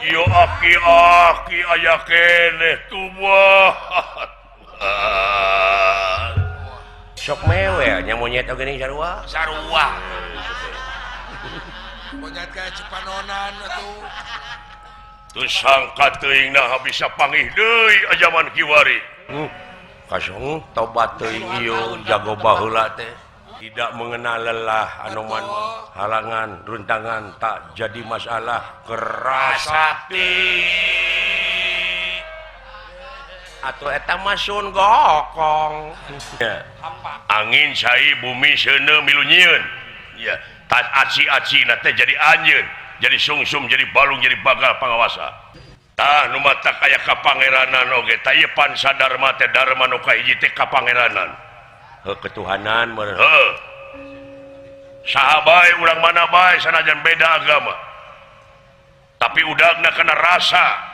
Yo aki-aki aya keneh tuh. Sok mewel nya monyet oge ning sarua. Sarua. Monyet ka Cipanonan atuh. Teu sangka teuing nah bisa pangih deui ajaman kiwari. Kasong tobat teuing ieu jago baheula teh. Tidak mengenal lelah anoman halangan runtangan tak jadi masalah kerasakti atau eta mah sun gokong. Angin cai bumi seuneu milu nyieun. Ya, tas aci-aci na teh jadi anjeun, jadi sungsum, jadi balung, jadi bagal pangawasa. Tah nu matak aya kapangeranan oge tah ieu pansa dharma teh dharma nu kahiji teh kapangeranan. Heuh ketuhanan meureun. Heuh. Saha bae urang mana bae sanajan beda agama. Tapi udagna kana rasa.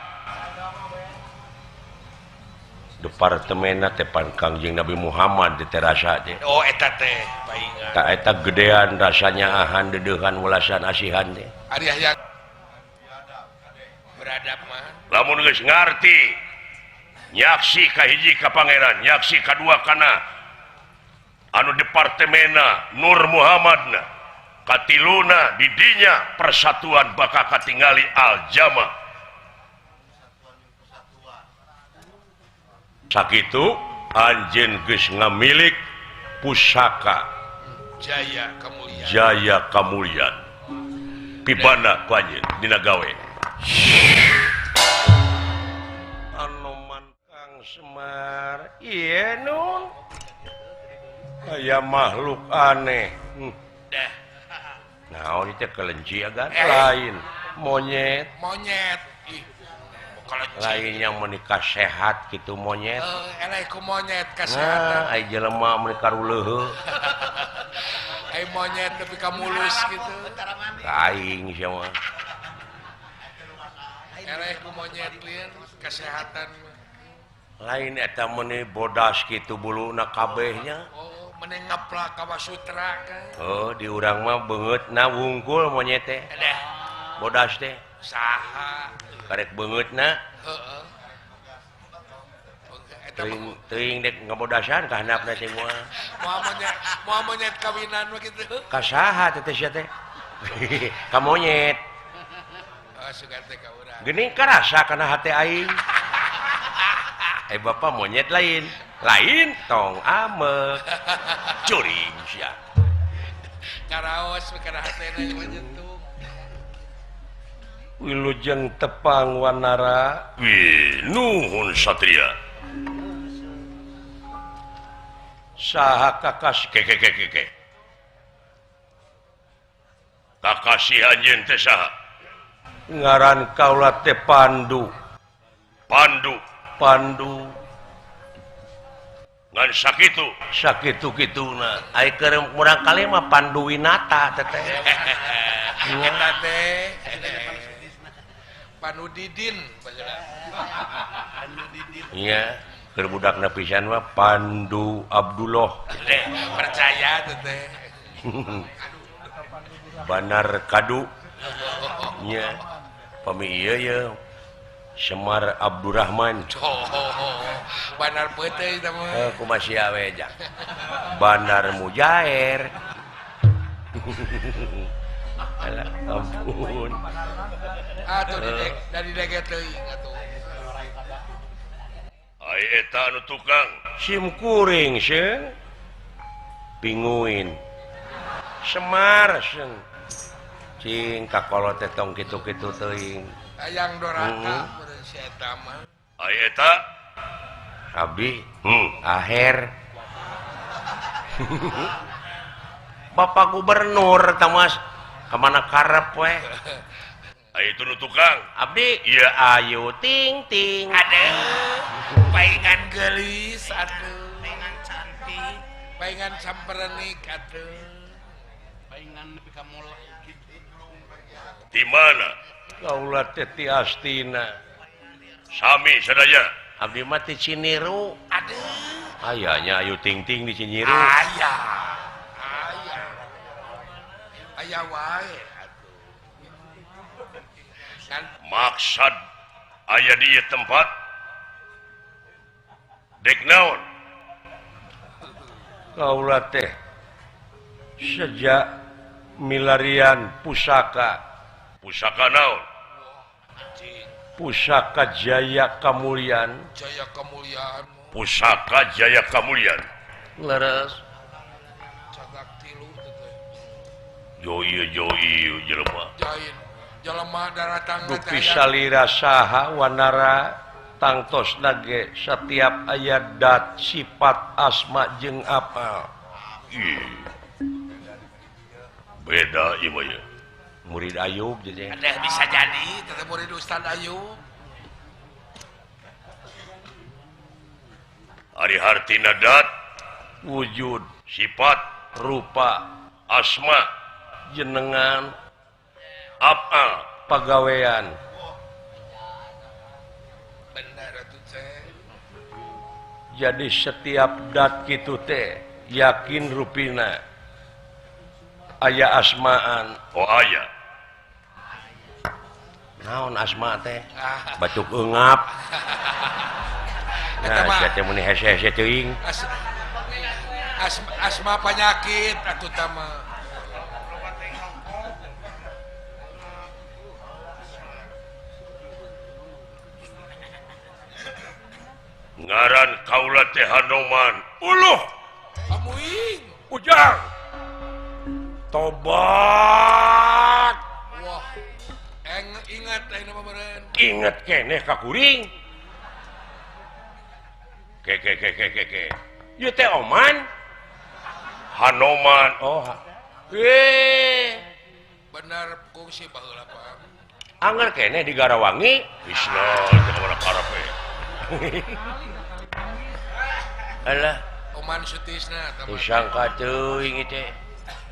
Departemenna teh pan Kangjeng Nabi Muhammad di terasa teh. Oh eta teh paingan. Ta eta gedean rasanya ahan deudeuhan welasan asihan teh. Ari hayang beradab mah. Lamun geus ngarti nyaksi ka hiji ka pangeran, nyaksi kadua kana anu departemenna Nur Muhammadna, katiluna di dinya persatuan bakal katingali al-jama. Sakitu anjeun geus ngamilik pusaka Jaya Kamulyan. Jaya Kamulyan. Pibana ku anjeun dina gawe. Anoman Kang Semar ieu nun aya makhluk aneh. Naon ieu teh kelenci agan lain monyet. Monyet. Ih. Lain yang menikah sehat gitu monyet. Eleh ku monyet kesehatan. Nah, ai jelema meuni karuleuheuh. Ai monyet nepi ka mulus gitu. Aing sia mah. Eleh ku monyet lieur kesehatan. Lain eta meuni bodas kitu buluna kabehnya. Oh, meuni ngaplak ka Wasutra kan. Oh, di urang mah beungeutna wungkul monyet teh. Bodas teh. Saha? Karek beungeutna. Heeh. Teuing teuing dek ngabodasan ka handapna teh moal. Moal monyet kawinan mah kitu. Ka saha teh sia teh? Ka monyet. Oh, sugan teh ka urang. Geuning karasa kana hate aing. Eh bapak monyet lain. Lain tong amek. Curing sia. Karaos kana hatena menyentuh. Wilujeng tepang wanara. Wih, nuhun satria. Saha kakas keke. Kakasih anjeun teh saha? Ngaran kaula teh Pandu. Pandu. Pandu. Ngan sakitu. Sakitu kituna. Ai keur murang kali mah Pandu Winata teh teh. Eta teh. Pandu Didin baheula. Pandu Didin. Iya, keur budakna pisan mah Pandu Abdullah. Percaya teh teh. Banar Kadu. Nya. Pami ieu ye Semar Abdurrahman. Oh, Banar peuteuy eta mah. Kumaha sia we ja. Banar Mujair. Alah, ampun. Atuh dari dege teuing atuh. Ai eta anu tukang sim kuring seung. Pinguin. Semar seung. Cing kakolot teh tong kitu-kitu teuing. Hayang doraka meureun si eta mah. Ai eta abdi aher. Bapak Gubernur tah Mas kemana karep we. Ayo itu nu tukang abdi ieu ayu ting ting. Aduh, paingan geulis atuh, paingan cantik, paingan samperenik atuh, paingan nepi ka mola kitu. Di mana? Kaula teh ti Astina. Sami sadaya. Abdi mah ti Ciniru. Aduh. Ayanya ayu ting ting di Ciniru. Aya. Aya. Aya wae. Maksad aya di ieu tempat dek naon? Kaula teh sejak milarian pusaka. Pusaka naon? Pusaka Jaya Kamulyan. Jaya Kamulyan. Pusaka Jaya Kamulyan. Leres. Cagak tilu teh. Jo ieu jelema. Jain. Jelema daratang teh. Dupi salira saha wanara tangtos nage setiap aya dat sifat asma jeung apal. Beda ieu mah. Murid Ayub jadi. Ada bisa jadi teteh murid Ustaz Ayub. Ari hartina dat wujud sifat rupa asma jenengan apal pagawean. Benar atuh teh. Jadi setiap dat kitu teh yakin rupina aya asmaan. Oh aya. Naon asma teh? Batuk eungap. Nah, sia teh mun hese-hese teuing. Asma penyakit atuh tah mah. Ngaran kaula teh Hanoman. Uluh. Amuing. Ujang. Tobat. Wah. Ingat ayeuna mah meureun. Inget keneh ka kuring. Ke ke ke ke ke ke. Ieu teh Oman. Hanoman. Oh. Benar kungsi baheula Pak. Angger keneh di Garawangi. Isna teh mana karep we. Alah, Oman Sutisna tah. Disangka teuing ieu teh.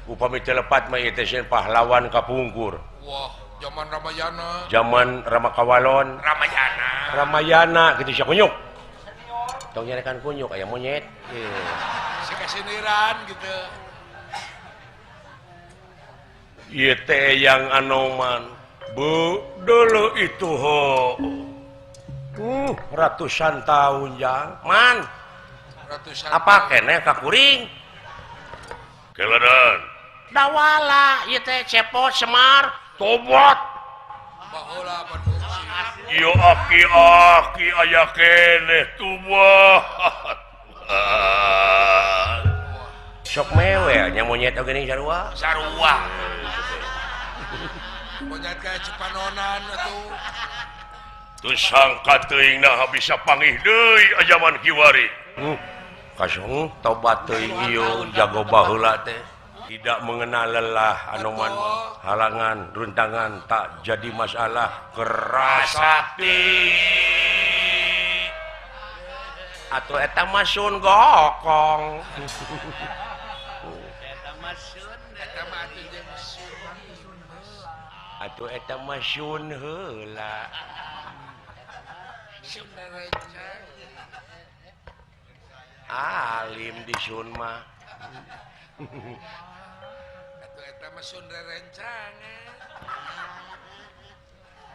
Upami teu lepat mah ieu teh sieun pahlawan kapungkur. Wah, zaman Ramayana. Zaman Ramakawalon. Ramayana. Ramayana kitu sia kunyuk. Tong nyarekan kunyuk aya monyet. Si kasiniran gitu. Ieu teh yang Anoman. Bu, dulu itu ho. Ratusan tahun jang. Man. Ratusan. Apa keneh ka kuring? Keladan. Dawala ieu teh Cepot Semar tobat. Baheula padungsi. Ieu aki-aki aya keneh tobat. Sok mewel nya monyet oge ning sarua. Sarua. Monyet ka Cipanonan atuh. Teu sangka teuing naha bisa pangih deui ajaman kiwari. Kasung tobat teuing ieu jago baheula teh. Tidak mengenal lelah Anoman, halangan runtangan tak jadi masalah keras sakti. Atuh eta mah sun gokong. Eta mah sun, eta mah atuh jeung sun. Atuh eta mah sun heula. Sun rencang. Alim di sun mah. Atuh eta mah sun rerencangan.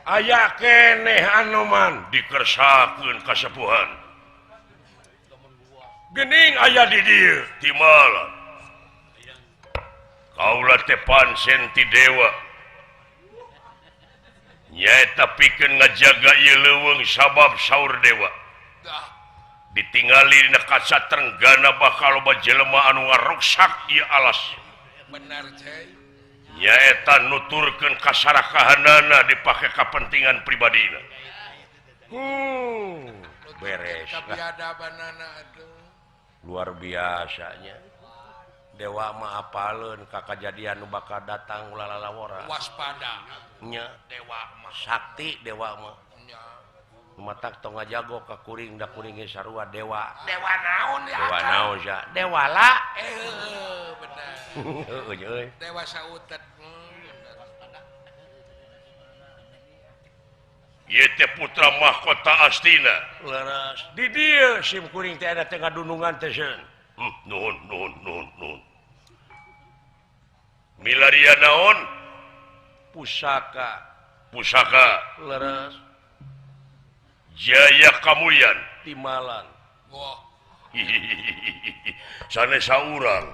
Aya keneh Anoman dikersakeun kasepuhan. Gening aya di dieu timala. Kaula teh pansen ti dewa. Nyaeta pikeun ngajaga ieu leuweung sabab saur dewa. Ditingali dina kaca trenggana bakal loba jelema anu ngaruksak ieu alas. Benar cai. Nyaeta nuturkeun kasarakahanana dipake kapentingan pribadina. Beres lah. Luar biasanya. Dewa mah apaleun ka kajadian nu bakal datang ulah lalawora. Waspada. Nya dewa mah sakti dewa mah. Nya. Matak tong ngajago ka kuring da kuring ge sarua dewa. Dewa naon ya? Dewa naon sia? Dewala. Bener. Heueuh euy. Dewa sautet. Ieu teh putra mahkota Astina. Leres. Di dieu sim kuring teh ada teh ngadunungan teh seun. Nuhun nuhun nuhun nuhun. Milaria naon? Pusaka. Pusaka leres Jaya Kamulyan Timalan. Wah. Sanes saurang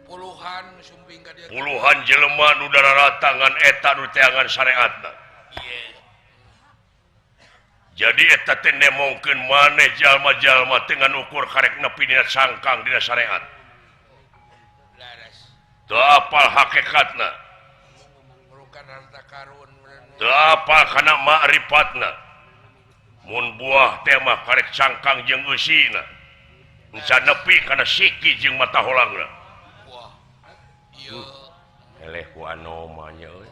puluhan sumping ka dieu. Puluhan jelema nu dararatangan eta nu teangan syariatna. Jadi eta teh nemongkeun maneh jalma-jalma teh ngan ukur karek nepi dina cangkang dina syariat. Leres. Teu apal hakikatna. Merukan harta karun. Teu apal kana makrifatna. Mun buah teh mah karek cangkang jeung eusina. Encan nepi kana siki jeung mata holangna. Wah. Ieu eleh ku anoma nya euy.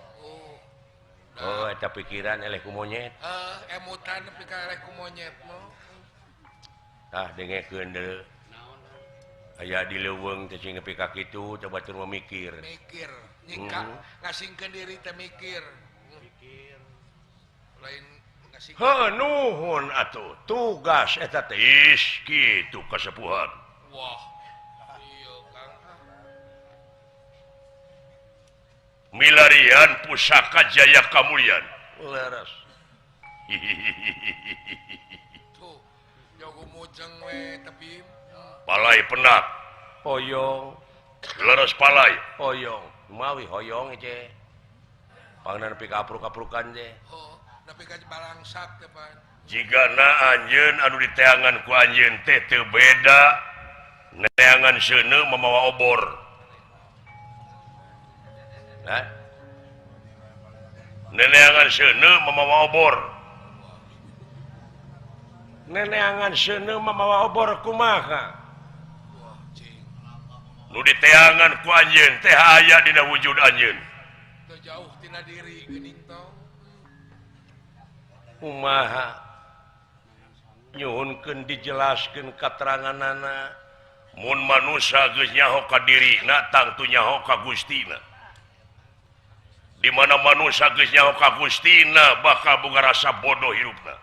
Oh, eta pikiran eleh ku monyet. Heuh, emutan nepi ka eleh ku monyet mah. Tah dengekeun deui. Aya di leuweung teh sing nepi ka kitu coba batur mah mikir. Mikir, nyingka ngasingkeun diri teh mikir. Mikir. Lain ngasingkeun. Heuh, nuhun atuh. Tugas eta teh is kitu kasepuhan. Wah. Ieu Kang. Milarian pusaka Jaya Kamulyan. Leres. Tuh, jago mojeng we tapi palai penak. Hoyong. Leres palai. Hoyong. Mawi hoyong je. Pangna nepi ka apruk-aprukan je. Oh, nepi ka balangsak teh pan. Jigana anjeun anu diteangan ku anjeun teh teu beda neangan seuneu mamawa obor. Hah? Neneangan seuneu mamawa obor. Neneangan seuneu mamawa obor kumaha? Nu diteangan ku anjeun teh aya dina wujud anjeun. Teu jauh tina diri geuning tong. Kumaha? Nyuhunkeun dijelaskeun kateranganana. Mun manusa geus nyaho ka dirina tangtu nyaho ka Gustina. Di mana manusia geus nyaho ka Gustina bakal boga rasa bodoh hirupna.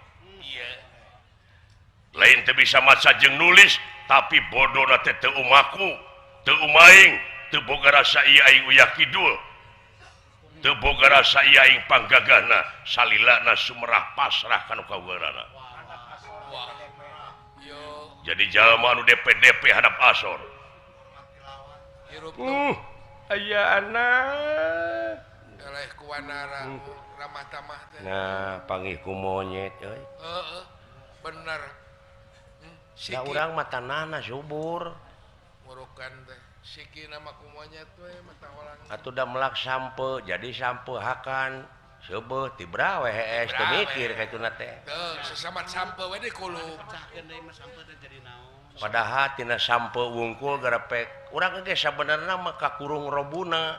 Lain teu bisa maca jeung nulis tapi bodona teh teu umaku, teu umaing, teu boga rasa ieu aing uyah kidul. Teu boga rasa ieu aing panggagahna, salilana sumerah pasrah kana kawerana. Jadi jalma anu DPDP hadap asor. Aya anak eleh ku wanara ramah tamah teh. Nah, panggih ku monyet euy. Heeh. Bener. Da urang mah tanahna subur. Murukan teh. Sikina mah ku monyet we mata holang. Atuh da melak sampe, jadi sampe hakan seubeuh tibra we hees teu mikir ka ituna teh. Teu, sesamat sampe we dikulup. Pecahkeun deui mah sampe teh jadi naon. Padahal tina sampe wungkul garepek. Urang ge sabenerna mah kakurung robuna.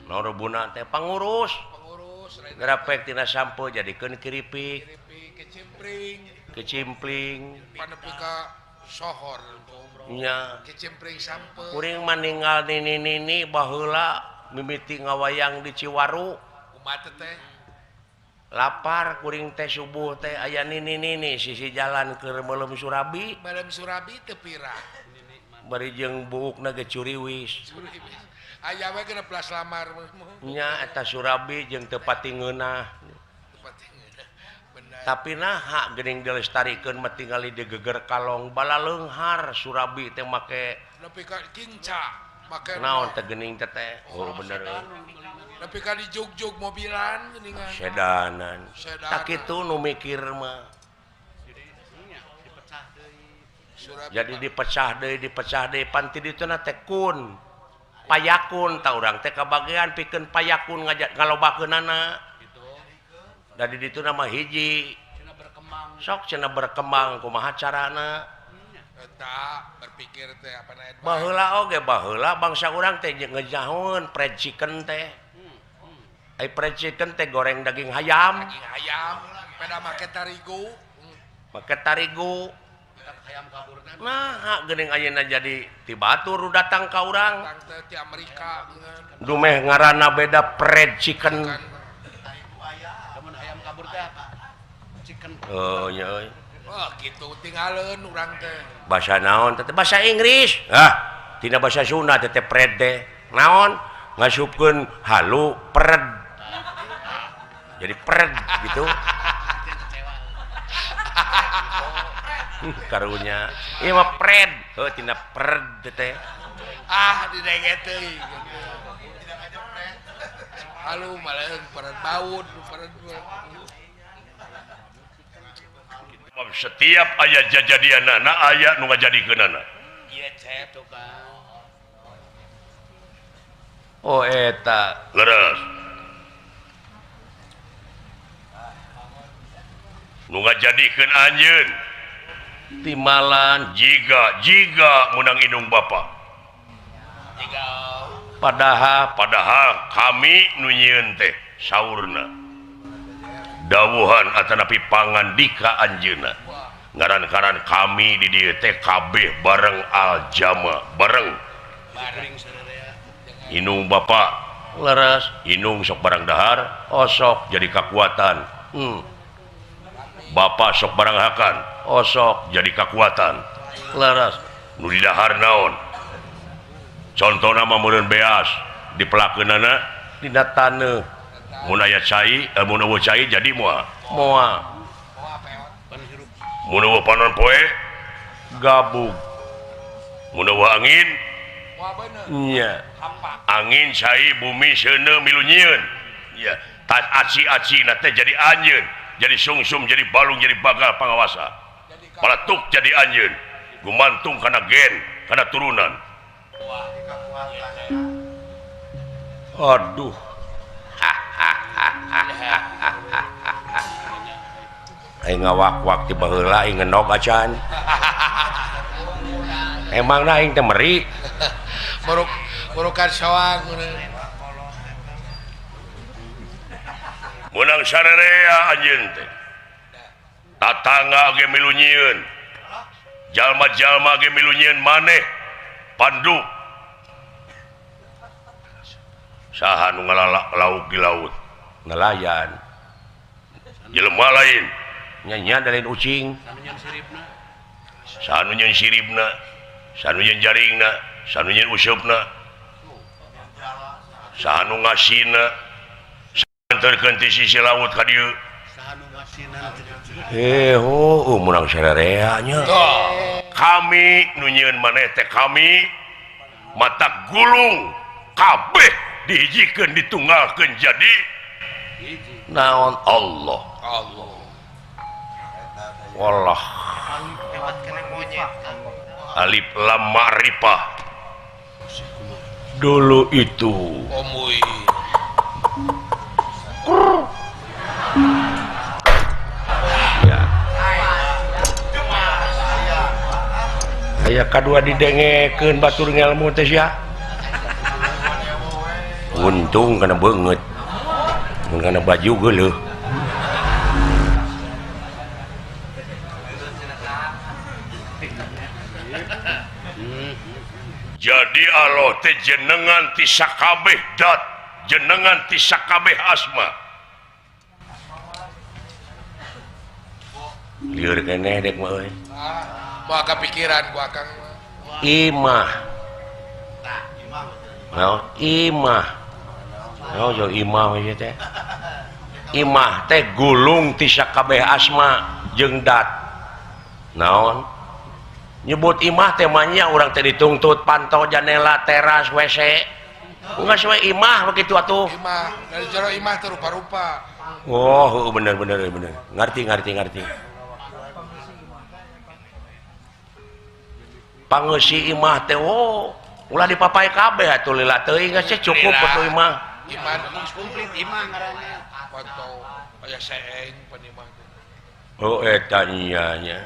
No robuna teh pangurus. Pangurus garepek tina sampe jadikeun keripik. Keripik kecimpring. Kecimpling. Panepi ka sohor. Nya. Kecimpring sampe. Kuring mah ninggal nini-nini baheula mimiti ngawayang di Ciwaru. Kumaha teh? Lapar kuring teh subuh teh aya nini-nini sisi jalan keur meuleum surabi. Meuleum surabi teu pira. Bari jeung buukna ge curiwis. Curiwis. Aya we genep belas lamar. Nya eta surabi jeung teu pati ngeunah. Teu pati ngeunah. Bener. Tapi naha geuning dilestarikeun mah tingali digeger kalong balaleunghar surabi teh make nepi ka kinca make naon teh geuning teh teh. Oh bener. Nepi ka dijugjug mobilan geuningan. Sedanan. Tak kitu nu mikir mah. Jadi dipecah deui pan ti dituna teh kun. Payakun ta urang teh kabagean pikeun payakun ngajak ngalobakeunana. Da di ditu mah hiji. Sok cenah berkembang kumaha carana? Eta berpikir teh apa na baheula oge baheula bangsa urang teh ngejahoeun fried chicken teh. Ai fried chicken teh goreng daging hayam. Daging hayam pada make tarigu. Make tarigu. Nah, geuning ayeuna jadi ti batur datang ka urang. Datang teh ti Amerika. Dumeh ngaranna beda fried chicken. Lamun hayam kabur teh apa? Chicken. Oh nya euy. Wah, kitu tinggaleun urang teh. Bahasa naon teh? Bahasa Inggris. Hah, tina bahasa Sunda teh pred teh. Naon? Ngasupkeun halu pred. Jadi pred gitu. Karunya. Ieu mah pred. Heuh tina pred teh. Ah didenge teuing. Halu malah pred baut, pred. Setiap aya jajadianana aya nu ngajadikeunana. Ieu cep tukang. Oh eta leres. Nu ngajadikeun anjeun timalan jiga meunang indung bapa. Jiga. Padahal kami nu nyieun teh saurna. Dawuhan atanapi pangandika anjeunna. Ngaran-ngaran kami di dieu teh kabeh bareng aljama, bareng. Indung bapa leres, indung sok barang dahar, osok jadi kakuatan. Bapa sok barang hakan, osok jadi kakuatan. Leres. Nu didahar naon? Contona mah meureun beas dipelakeunana dina taneuh. Mun aya cai, mun eueuh cai jadi moal. Moal. Mun eueuh panon poe gabug. Mun eueuh angin nya. Angin cai bumi seuneu milu nyieun. Ya, tas aci-acina teh jadi anjeun, jadi sungsum, jadi balung, jadi bagal pangawasa. Paletuk jadi anjeun, gumantung kana gen, kana turunan. Aduh. Aing ngawak-wak ti baheula aing ngenog acan. Emangna aing teh meri. Murukan soang Menang sarerea anjeun teh. Tatangga ge milu nyieun. Jalma-jalma ge milu nyieun maneh Pandu. Saha nu ngalalak lauk di laut? Nelayan. Jelema lain. Nya lain ucing. Saha nu nyeun siribna, saha nu nyeun jaringna, saha nu nyeun useupna. Saha nu ngasina, anterkeun ti sisi laut ka dieu. Oh, menang sarerea nya. Kami nu nyieun maneh teh kami mata gulung kabeh dihijikeun ditunggalkeun jadi naon Allah. Allah. Wallah. Alif lam ma'rifah. Dulu itu. Omui. Ya. Aya kadua didengekeun batur ngelmu teh sia. Untung kana beungeut. Mun kana baju geuleuh. Jadi Allah teh jenengan ti sakabeh dat, jenengan ti sakabeh asma. Lieur keneh dek mah euy. Moal kapikiran ku akang mah. Imah. Naon imah? Naon jo imah ieu teh? Imah teh gulung ti sakabeh asma jeung dat. Naon? Nyebut imah teh mah nya urang teh dituntut pantau janela teras WC. Enggak sesuai imah begitu atuh. Imah, dari jero imah teh rupa-rupa. Oh, bener bener bener. Ngerti ngerti ngerti. Pangeusi imah teh oh, ulah dipapai kabeh atuh lila teuing geus cukup atuh imah. Imah geus komplit imah ngaranna. Pantau aya seeng pan imah teh. Oh eta nya nya.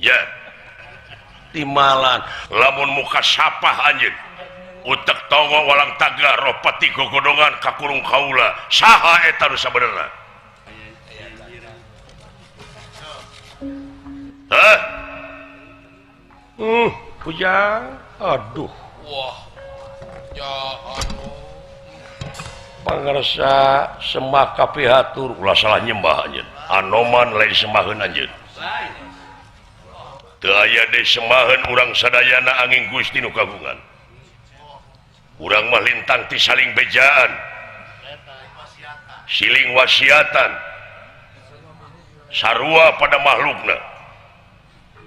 Ya timalan lamun muka sapah anjeun utek tongo walang taga ropati gogodongan kakurung kaula saha eta nu sabenerna? Hah? Pujang aduh wah ya anu pangersa sembah kapihatur ulah salah nyembah anjeun anoman lain sembaheun anjeun. Teu aya deui sembaheun urang sadayana angin Gusti nu kagungan. Urang mah lintang ti saling bejaan. Siling wasiatan sarua pada makhlukna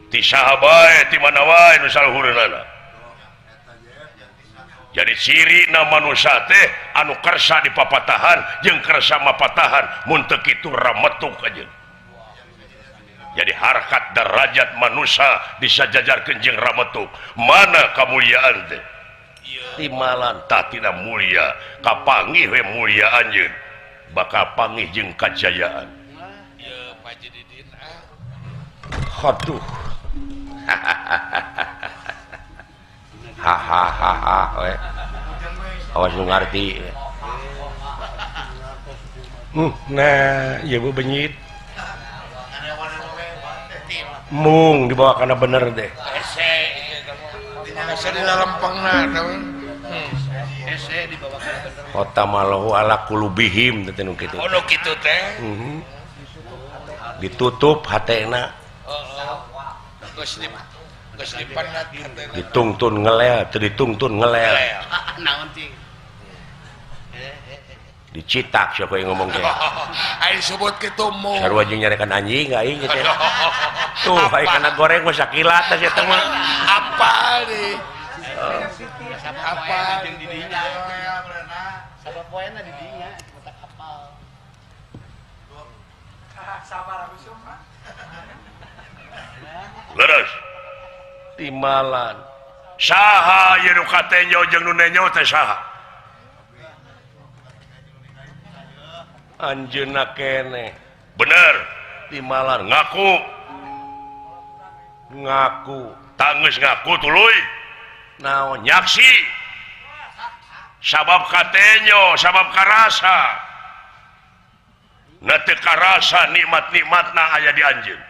ti saha bae ti mana wae nu saluhureunana. Jadi cirina manusia teh anu kersa dipapatahan jeung kersa mapatahan mun teu kitu rametuk aja. Jadi harkat derajat manusia disajajarkeun jeung rametuk. Mana kamuliaan teh? Timalan tah tina mulia, kapanggih we mulia anjeun, bakal panggih jeung kajayaan. Ieu Pak Haji Didin ah. Aduh. Hahaha we. Awas nu ngarti. Nah, ieu bu benyit. Mung dibawa kana bener deh. Hese hese di lempengna teh. Hese dibawa kana bener. Kota malahu ala kulubihim teh nu kitu. Oh nu kitu teh. Ditutup hatena. Heeh. Geus dipanat hatena. Ditungtun ngelel, teu ditungtun ngelel. Naon cing? Dicitak siapa yang ngomong teh. Aing sebut kitu mung. Sarua jeung nyarekan anjing aing teh. Tuh aing kana goreng mah sakilat teh eta mah. Apa nih? Apa jeung di dinya? Sabab poena di dinya matak apal. Sabar aku mah. Leres. Timalan. Saha ieu nu katenyo jeung nu nenyo teh saha? Anjeunna keneh. Bener. Timalan ngaku. Ngaku. Tanggeus ngaku tuluy. Naon nyaksi. Sabab katenyo, sabab karasa. Na teu karasa nikmat-nikmatna aya di anjeun.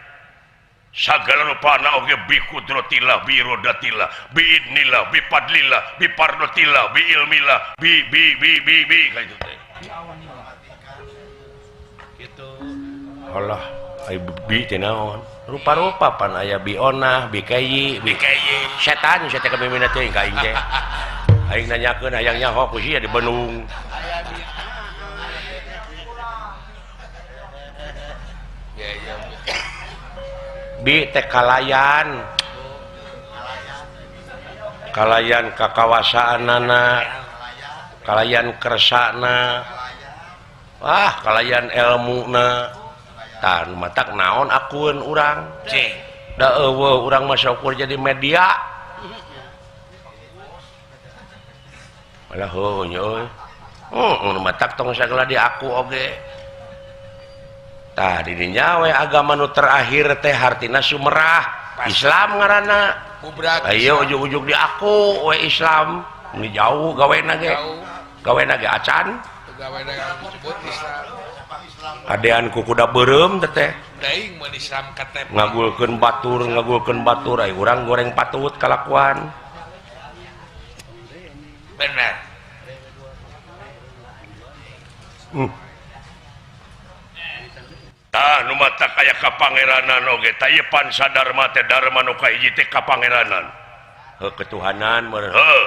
Sagala rupana oge bi kudratillah, bi irodatillah, bi idnillah, bi fadlillah, bi pardotillah, bi ilmillah, bi bi bi bi bi ka itu teh. Gitu. Allah, ai bi teh naon? Rupa-rupa pan aya bi onah, bi kayi, bi kayi. Setan sia teh kamimina teh ka aing teh. Aing nanyakeun hayang nyaho ku sia di Bandung. Aya bi. Ya ya. Bi teh kalayan. Kalayan kakawasaanana, kalayan kersana. Wah, kalayan elmuna. Tah matak naon akueun urang? Cing. Da eueuh urang mah syukur jadi media. Alah heuh nya euy. Matak tong sagala diaku oge. Tah di dinya we agama nu terakhir teh hartina sumerah. Islam ngaranna. Ayo ujug-ujug diaku we Islam. Nu jauh gawena ge. Gawena ge acan. Adean ku kuda beureum teh. Daing mun Islam KTP. Ngagulkeun batur ai urang goreng patut kalakuan. Bener. Tah nu matak aya kapangeranan oge tah ieu pansa dharma teh dharma nu kahiji teh kapangeranan. Heuh ketuhanan meureun. Heuh.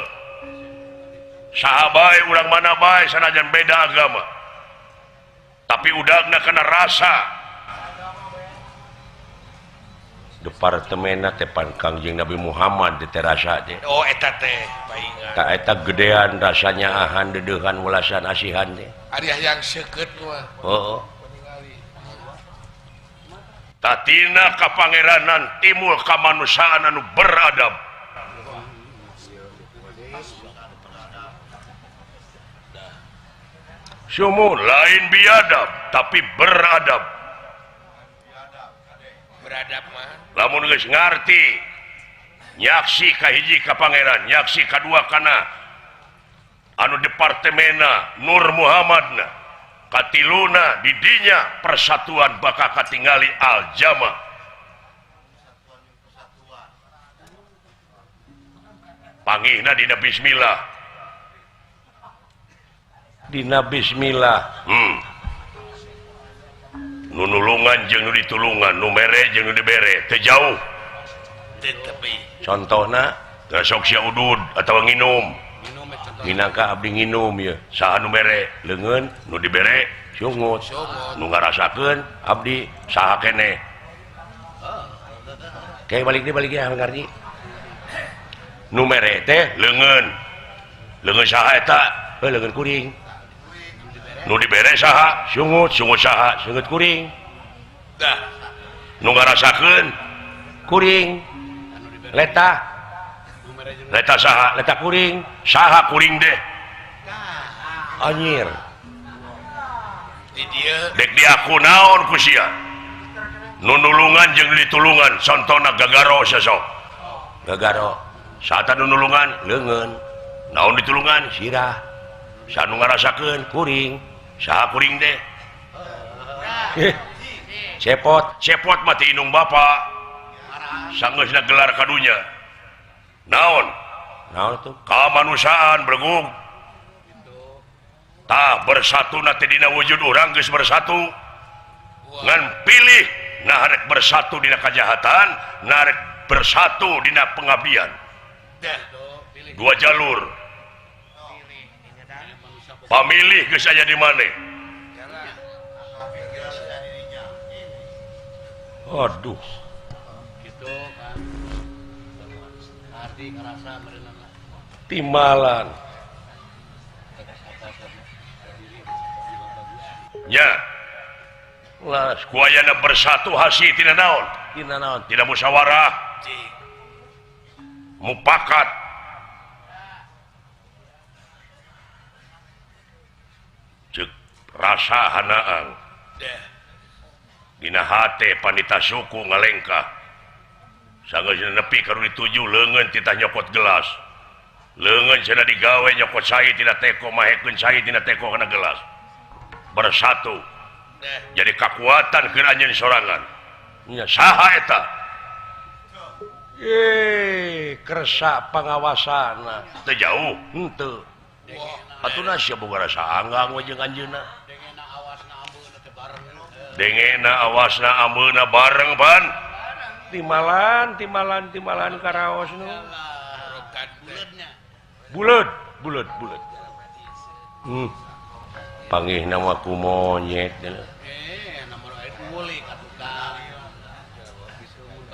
Saha bae urang mana bae sanajan beda agama. Tapi udagna kana rasa. Departemenna teh pan Kangjeng Nabi Muhammad teh rasa teh. Oh eta teh paingan. Tah eta gedean rasanya ahan deudeuhan welasan asihan teh. Ari hayang seukeut mah. Heeh. Tatina kapangeranan timul kamanusiaan anu beradab. Sumun lain biadab tapi beradab. Beradab mah. Lamun geus ngarti nyaksi kahiji ka pangeran, nyaksi kadua kana anu departemena Nur Muhammadna. Katiluna didinya persatuan bakal katingali al-jama. Pangihna dina bismillah. Dina bismillah. Nu nulungan jeung nu ditulungan, nu mere jeung nu dibere, teu jauh. Teu tepi. Contohna teu sok sia udud atawa nginum. Minangka abdi nginum ya. Saha nu mere? Leungeun nu dibere Sungut. Nu ngarasakeun abdi saha keneh. Kayak balik deui balik ya ngarji. Nu mere teh leungeun. Leungeun saha eta? Heuh leungeun kuring. Nu dibere saha? Sungut, sungut saha? Sungut kuring. Dah. Nu ngarasakeun kuring. Letah. Letah saha? Letah kuring. Saha kuring deh? Anjir. Di dieu dek diaku naon ku sia? Nu nulungan jeung ditulungan contona gagaro sosok. Gagaro. Saha nu nulungan? Leungeun. Naon ditulungan? Sirah. Saha nu ngarasakeun? Kuring. Saha kuring deh? Cepot. Cepot mati inung bapa. Sanggeusna gelar kadunya. Naon? Naon tuh? Kamanusiaan bergug. Tah bersatu na teh dina wujud urang geus bersatu. Ngan pilih nah rek bersatu dina kajahatan, nah rek bersatu dina pengabdian. Dua jalur. Pamilih geus aya di maneh. Aduh. Gitu kan. Arti ngerasa merenang. Timalan. Nya. Lah, kuayana bersatu hasil tina naon? Tina naon? Tina musyawarah. Mupakat. Cek rasa hanaang. Dina hate panita suku ngalengkah. Sanggeus nepi ka dituju leungeun titah nyokot gelas. Leungeun cenah digawe nyokot cai tina teko mahekeun cai tina teko kana gelas. Bersatu. Jadi kekuatan keur anjeun sorangan. Nya saha eta? Kersa pangawasana. Teu jauh. Henteu. Atuh sia boga rasa anggang we jeung anjeunna. Dengena awasna ambeuna bareng pan. Timalan timalan timalan karaos nu. Buleud, buleud, buleud. Pangih nama ku monyet.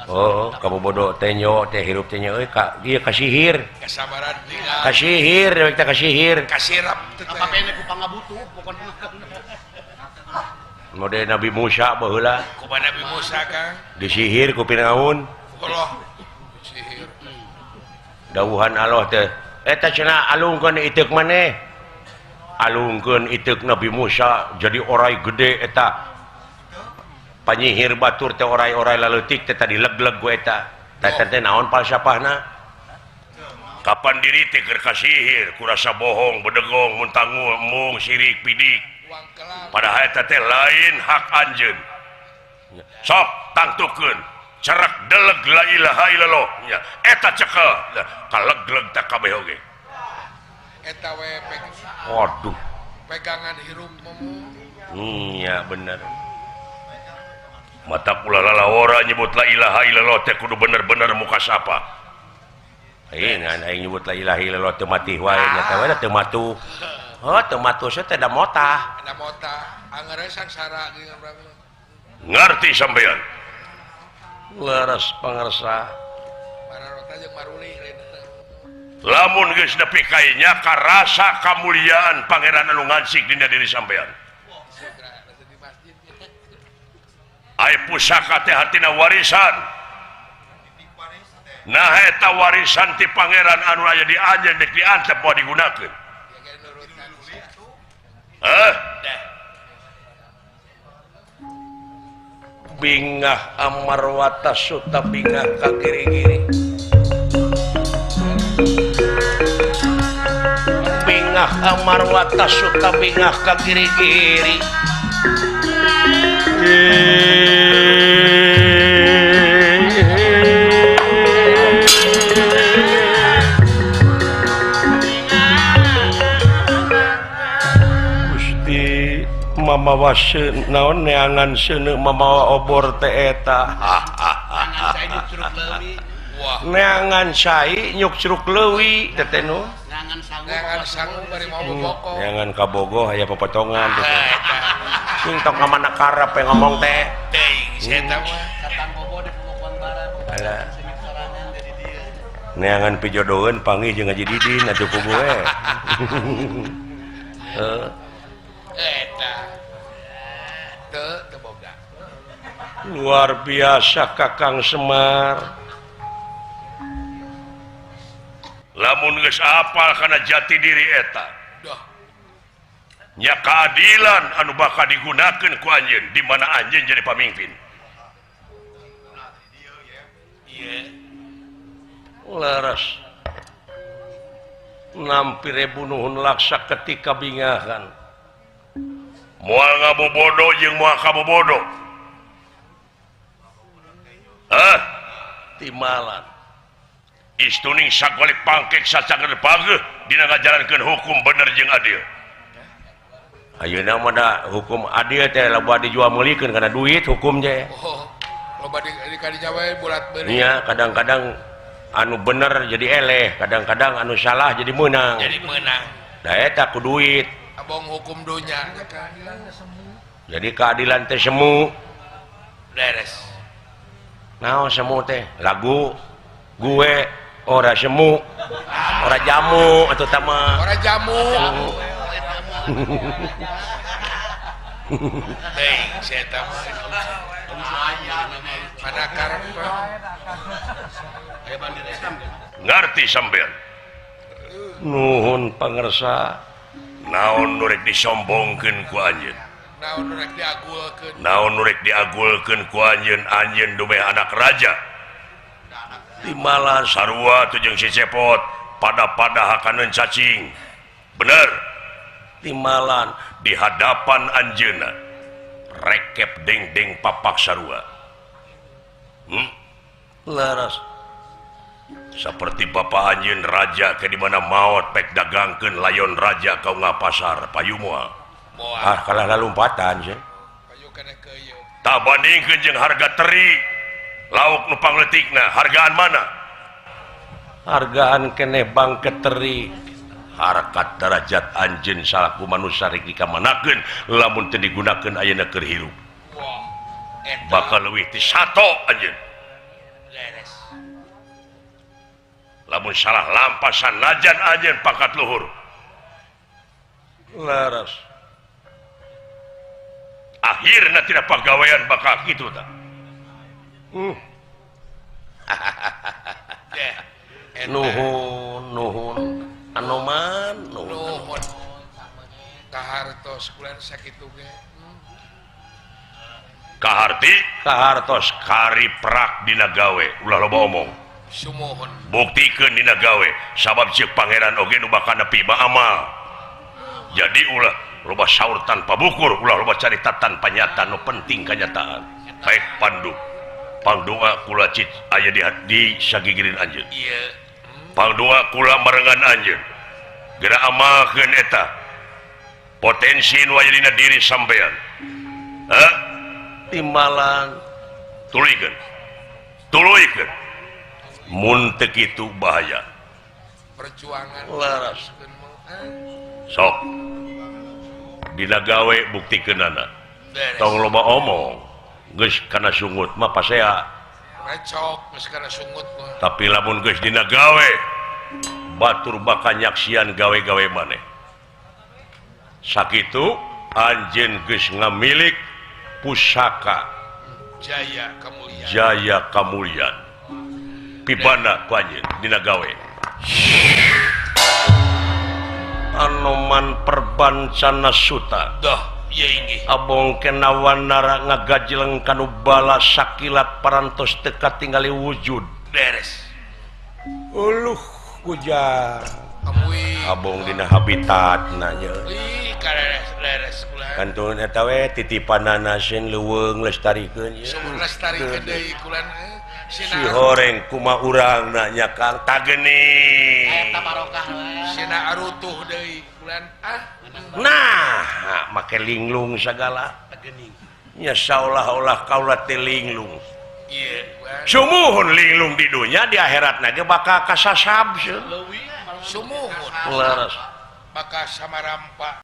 Oh, kamu bodoh tenyo teh hirup tenyo euy ka ieu kasihir. Kasabaran kasihir, dewek teh kasihir. Kasirap teh. Apa pene ku pangabutuh pokona. Mode Nabi Musa baheula. Kumaha Nabi Musa Kang? Disihir ku Firaun. Allah. Sihir. Dawuhan Allah teh eta cenah alungkeun iteuk maneh. Alungkeun iteuk Nabi Musa jadi orai gede eta. Panyihir batur teh orai-orai laleutik teh tadi leg-leg ku eta. Teh teh naon falsafahna? Kapan diri teh keur kasihir, ku rasa bohong, bedegong, muntangul, embung, sirik, pidik. Padahal eta teh lain hak anjeun. Sok tangtukeun, cerak deleg la ilaha illallah. Nya eta cekel, kalegleg teh kabeh oge. Eta we waduh. Pegangan hirup momo. Iya bener. Mata kula lalawara nyebut la ilaha illallah teh kudu bener-bener muka sapa. Aing aing nyebut la ilaha illallah teu mati wae nya teh we teu matuh. Oh, teu matuh teh da motah. Da motah, angeur sangsara jeung ngarti sampean. Leres pangersa. Mararota jeung maruli Lamun geus nepi ka nya karasa kamuliaan pangeran anu ngansik dina diri sampean. Ai pusaka teh hartina warisan. Nah eta warisan ti pangeran anu aya di anjeun dek diantep moal digunakeun. Heh? Bingah amarwata suta bingah ka kiri-kiri. Bingah amarwata suta bingah ka kiri-kiri. Gusti mamawa naon neangan seuneu mamawa obor teh eta. Neangan cai nyuk curug leuwi teh teh nu. Neangan sangu bari mau boboko. Neangan kabogoh aya popotongan teh. Sing tong ka mana karep ngomong teh. Teuing si eta mah. Katang bobo di Pumukuan Barat. Alah. Neangan pijodoheun panggih jeung Haji Didin atuh ku gue. Heeh. Eta. Teu teu boga. Luar biasa Kakang Semar. Lamun geus apal kana jati diri eta. Duh. Nya keadilan anu bakal digunakeun ku anjeun di mana anjeun jadi pamimpin. Ieu. Leres. Nampi rebu nuhun laksa ketika bingahan. Moal ngabobodo jeung moal kabobodo. Hah? Timalan. Istuning sagolik pangkek sacager pageuh dina ngajalankeun hukum bener jeung adil. Ayeuna mah da hukum adil teh loba dijual meulikeun kana duit hukum teh. Oh, loba di kadinya we bulat beureum. Iya, kadang-kadang anu bener jadi eleh, kadang-kadang anu salah jadi meunang. Jadi meunang. Da eta ku duit. Abong hukum dunya. Jadi keadilan teh semu. Beres. Naon semu teh? Lagu gue ora semu. Ora jamu atuh tah mah. Ora jamu. Teuing si eta mah. Mana karep. Ngarti sampean. Nuhun pangersa. Naon nu rek disombongkeun ku anjeun? Naon nu rek diagulkeun? Naon nu rek diagulkeun ku anjeun? Anjeun dumeh anak raja. Timalan sarua tuh jeung si Cepot pada-pada hakaneun cacing. Bener. Timalan di hadapan anjeunna rekep deng-deng papak sarua. Leres. Seperti bapak anjeun raja ke di mana maot pek dagangkeun layon raja kau ngapasar payu moal. Ah kalah lalumpatan sih. Payu keneh keuyeuh. Tah bandingkeun jeung harga teri lauk nu pangletikna hargaan mana? Hargaan keneh bangke teri. Harkat derajat anjeun salaku manusia rek dikamanakeun lamun teu digunakeun ayeuna keur hirup. Bakal leuwih ti sato anjeun. Leres. Lamun salah lampasan najan anjeun pangkat luhur. Leres. Akhirna tidak pagawean bakal kitu tah. Nuhun nuhun Anoman nuhun. Kahartos bulan sakitu ge. Kaharti kahartos kari prak dina gawe ulah loba omong. Sumuhun. Buktikeun dina gawe sabab ceuk pangeran oge nu bakal nepi mah amal. Jadi ulah loba saur tanpa bukur, ulah loba carita tanpa nyata, nu penting kanyataan. Baik pandu. Pangdoa kula cit aya di sagigireun anjeun. Ieu. Pangdoa kula marengan anjeun. Geura amalkeun eta. Potensi nu aya dina diri sampean. Hah? Timbalan tuluykeun. Tuluykeun. Mun teu kitu bahaya. Perjuangan leres. Sok. Dina gawe buktikeunana. Tong loba omong. Geus kana sungut mah pasea. Recok geus kana sungut mah. Tapi lamun geus dina gawe batur bakal nyaksian gawe-gawe maneh. Sakitu anjeun geus ngamilik pusaka Jaya Kamulyan. Jaya Kamulyan. Pibana ku anjeun dina gawe. Anoman Perbancana Suta. Dah. Abong kenawan nara ngagajleng kanu bala sakilat parantos teka tinggali wujud beres. Uluh kujang abong dina habitat nanya. Kantun eta we titipanana sin leuweung lestarikeun ieu. Lestarikeun deui kulan si horeng kumaha urang nanya Kang tageni. Eta barokah we. Sina arutuh deui kulan ah. Nah, make linglung sagala. Nya saolah-olah kaula teh linglung. Ieu. Sumuhun linglung di dunya di akhiratna ge bakal kasasab seuh. Sumuhun. Leres. Bakal samarampa.